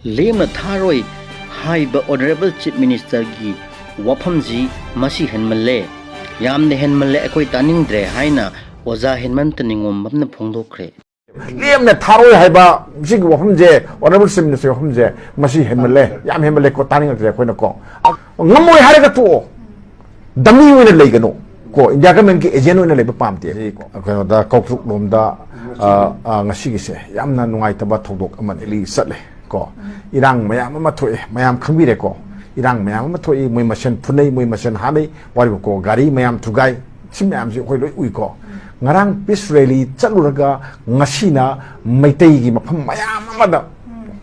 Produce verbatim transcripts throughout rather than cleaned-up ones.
ꯂꯦꯝꯅ ꯊꯥꯔꯣꯏ ꯍꯥꯏꯕ Honourable Chief Minister ꯒꯤ ꯋꯥꯐꯝꯁꯤ ꯃꯁꯤ ꯍꯦꯟꯃꯜꯂꯦ, ꯌꯥꯝꯅ ꯍꯦꯟꯃꯜꯂꯦ, ꯑꯩꯈꯣꯏ ꯇꯥꯅꯤꯡꯗ꯭ꯔꯦ ꯍꯥꯏꯅ ꯑꯣꯖꯥ ꯍꯦꯃꯟꯇ ꯅꯤꯉꯣꯝꯕꯝꯅ ꯐꯣꯡꯗꯣꯛꯈ꯭ꯔꯦ꯫ ꯂꯦꯝꯅ ꯊꯥꯔꯣꯏ ꯍꯥꯏꯕ ꯁꯤꯒꯤ ꯋꯥꯐꯝꯁꯦ, Honourable Chief Minister ꯒꯤ ꯋꯥꯐꯝꯁꯦ, ꯃꯁꯤ ꯍꯦꯟꯃꯜꯂꯦ, ꯌꯥꯝ ꯍꯦꯟꯃꯜꯂꯦ ꯀꯣ, ꯇꯥꯅꯤꯡꯉꯛꯇ꯭ꯔꯦ ꯑꯩꯈꯣꯏꯅ ꯀꯣ꯫ ꯉꯝꯃꯣꯏ ꯍꯥꯏꯔꯒ ꯇꯣꯛꯑꯣ, dummy ꯑꯣꯏꯅ ꯂꯩꯒꯅꯨ ꯀꯣ, India government ꯀꯤ agent ꯑꯣꯏꯅ ꯂꯩꯕ ꯄꯥꯝꯗꯦ꯫ ꯀꯩꯅꯣꯗ, ꯀꯧꯇ꯭ꯔꯨꯛ ꯂꯣꯝꯗ, ꯑ, ꯑ, ꯉꯁꯤꯒꯤꯁꯦ ꯌꯥꯝꯅ ꯅꯨꯡꯉꯥꯏꯇꯕ ꯊꯧꯗꯣꯛ ꯑꯃꯅꯤ꯫ ꯂꯤ ꯆꯠꯂꯦ ꯀꯣ, ꯏꯔꯥꯡ ꯃꯌꯥꯝ ꯑꯃ ꯊꯣꯛꯑꯦ, ꯃꯌꯥꯝ ꯈꯪꯕꯤꯔꯦꯀꯣ꯫ ꯏꯔꯥꯡ ꯃꯌꯥꯝ ꯑꯃ ꯊꯣꯛꯏ, ꯃꯣꯏ ꯃꯁꯦꯟ ꯐꯨꯅꯩ, ꯃꯣꯏ ꯃꯁꯦꯟ ꯍꯥꯠꯅꯩ, ꯋꯥꯔꯤꯕꯀꯣ, ꯒꯥꯔꯤ ꯃꯌꯥꯝ ꯊꯨꯒꯥꯏ, ꯁꯤ ꯃꯌꯥꯝꯁꯤ ꯑꯩꯈꯣꯏ ꯂꯣꯏ ꯎꯏꯀꯣ꯫ ꯉꯔꯥꯡ peace rally ꯆꯠꯂꯨꯔꯒ ꯉꯁꯤꯅ ꯃꯩꯇꯩꯒꯤ ꯃꯐꯝ ꯃꯌꯥꯝ ꯑꯃꯗ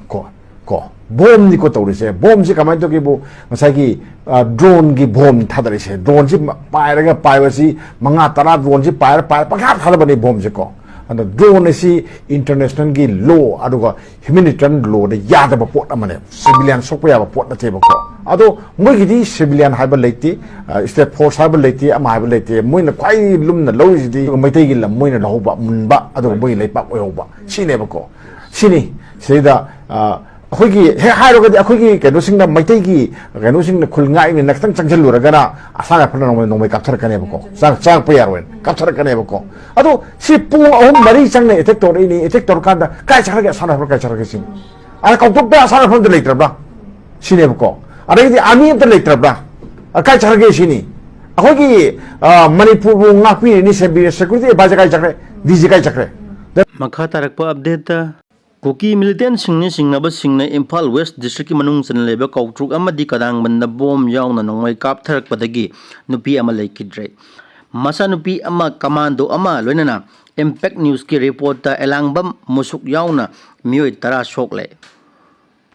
ꯀꯣ, ꯀꯣ, ꯕꯣꯝꯅꯤꯀꯣ ꯇꯧꯔꯤꯁꯦ꯫ ꯕꯣꯝꯁꯤ ꯀꯃꯥꯏꯅ ꯇꯧꯒꯦꯕꯨ, ꯉꯁꯥꯏꯒꯤ, ꯑ, drone ꯒꯤ ꯕꯣꯝ ꯊꯥꯗꯔꯛꯏꯁꯦ꯫ Drone ꯁꯤ ꯃ-, ꯄꯥꯏꯔꯒ, ꯄꯥꯏꯕꯁꯤ ꯃꯉꯥ ꯇꯔꯥ drone ꯁꯤ ꯄꯥꯏꯔ, ꯄꯥꯏꯔ ꯄꯪꯊꯥ ꯊꯥꯗꯕꯅꯤ ꯕꯣꯝꯁꯦ ꯀꯣ꯫ ꯑꯗ drone ꯑꯁꯤ international ꯒꯤ law, ꯑꯗꯨꯒ humanitarian law ꯗ ꯌꯥꯗꯕ ꯄꯣꯠ ꯑꯃꯅꯦ, civilian ꯁꯣꯛꯄ ꯌꯥꯕ ꯄꯣꯠ ꯅꯠꯇꯦꯕꯀꯣ꯫ ꯑꯗꯣ ꯃꯣꯏꯒꯤꯗꯤ civilian ꯍꯥꯏꯕ ꯂꯩꯇꯦ, ꯑ, state force ꯍꯥꯏꯕ ꯂꯩꯇꯦ, ꯑꯃ ꯍꯥꯏꯕ ꯂꯩꯇꯦ꯫ ꯃꯣꯏꯅ ꯈ꯭ꯋꯥꯏ ꯂꯨꯝꯅ ꯂꯧꯔꯤꯁꯤꯗꯤ ꯃꯩꯇꯩꯒꯤ ꯂꯝ ꯃꯣꯏꯅ ꯂꯧꯍꯧꯕ, ꯃꯨꯟꯕ, ꯑꯗꯨꯒ ꯃꯣꯏꯒꯤ ꯂꯩꯄꯥꯛ ꯑꯣꯏꯍꯧꯕ, ꯁꯤꯅꯦꯕꯀꯣ꯫ ꯁꯤꯅꯤ꯫ ꯁꯤꯗꯩꯗ, ꯑ, ꯑꯩꯈꯣꯏꯒꯤ ꯍꯦꯛ ꯍꯥꯏꯔꯨꯔꯒꯗꯤ, ꯑꯩꯈꯣꯏꯒꯤ ꯀꯩꯅꯣꯁꯤꯡꯅ, ꯃꯩꯇꯩꯒꯤ ꯀꯩꯅꯣꯁꯤꯡꯅ, ꯈꯨꯜ ꯉꯥꯛꯏꯅꯤꯅ ꯈꯤꯇꯪ ꯆꯪꯁꯤꯜꯂꯨꯔꯒꯅ Assam Rifle ꯅ ꯅꯣꯡꯃꯩ, ꯅꯣꯡꯃꯩ ꯀꯥꯞꯊꯔꯛꯀꯅꯦꯕꯀꯣ꯫ ꯆꯥꯡ-, ꯆꯪꯉꯛꯄ ꯌꯥꯔꯣꯏ, ꯀꯥꯞꯊꯔꯛꯀꯅꯦꯕꯀꯣ꯫ ꯑꯗꯣ ꯁꯤ ꯄꯨꯡ ꯑꯍꯨꯝ ꯃꯔꯤ ꯆꯪꯅ attack ꯇꯧꯔꯛꯏꯅꯤ, attack ꯇꯧꯔꯀꯥꯟꯗ ꯀꯥꯏ ꯆꯠꯈ꯭ꯔꯒꯦ Assam Rifle, ꯀꯥꯏ ꯆꯠꯈ꯭ꯔꯒꯦ ꯁꯤꯅꯤ? ꯑꯗ ꯀꯧꯇ꯭ꯔꯨꯛꯇ Assam Rifle ꯑꯝꯇ ꯂꯩꯇ꯭ꯔꯕ꯭ꯔꯥ ꯁꯤꯅꯦꯕꯀꯣ꯫ ꯑꯗꯒꯤꯗꯤ army ꯑꯝꯇ ꯂꯩꯇ꯭ꯔꯕ꯭ꯔꯥ? ꯑ, ꯀꯥꯏ ꯆꯠꯈ꯭ꯔꯒꯦ ꯁꯤꯅꯤ? ꯑꯩꯈꯣꯏꯒꯤ, ꯑ, ꯃꯅꯤꯄꯨꯔꯕꯨ ꯉꯥꯛꯄꯤꯔꯤꯅꯤ, security advisor ꯀꯥꯏ ꯆꯠꯈ꯭ꯔꯦ? D G ꯀꯥꯏ ꯆꯠꯈ꯭ꯔꯦ? ꯃꯈꯥ ꯇꯥꯔꯛꯄ update ꯇ, ꯀꯨꯀꯤ militant ꯁꯤꯡꯅ ꯆꯤꯡꯅꯕꯁꯤꯡꯅ ꯏꯝꯐꯥꯜ West District ꯀꯤ ꯃꯅꯨꯡ ꯆꯟꯅ ꯂꯩꯕ ꯀꯧꯇ꯭ꯔꯨꯛ ꯑꯃꯗꯤ ꯀꯗꯥꯡꯕꯟꯗ ꯕꯣꯝ ꯌꯥꯎꯅ ꯅꯣꯡꯃꯩ ꯀꯥꯞꯊꯔꯛꯄꯗꯒꯤ ꯅꯨꯄꯤ ꯑꯃ ꯂꯩꯈꯤꯗ꯭ꯔꯦ꯫ ꯃꯆꯥꯅꯨꯄꯤ ꯑꯃ, commando ꯑꯃ, ꯂꯣꯏꯅꯅ Impact News ꯀꯤ report ꯇ ꯑꯦꯂꯥꯡꯕꯝ ꯃꯨꯁꯨꯛ ꯌꯥꯎꯅ ꯃꯤꯑꯣꯏ ꯇꯔꯥ ꯁꯣꯛꯂꯦ꯫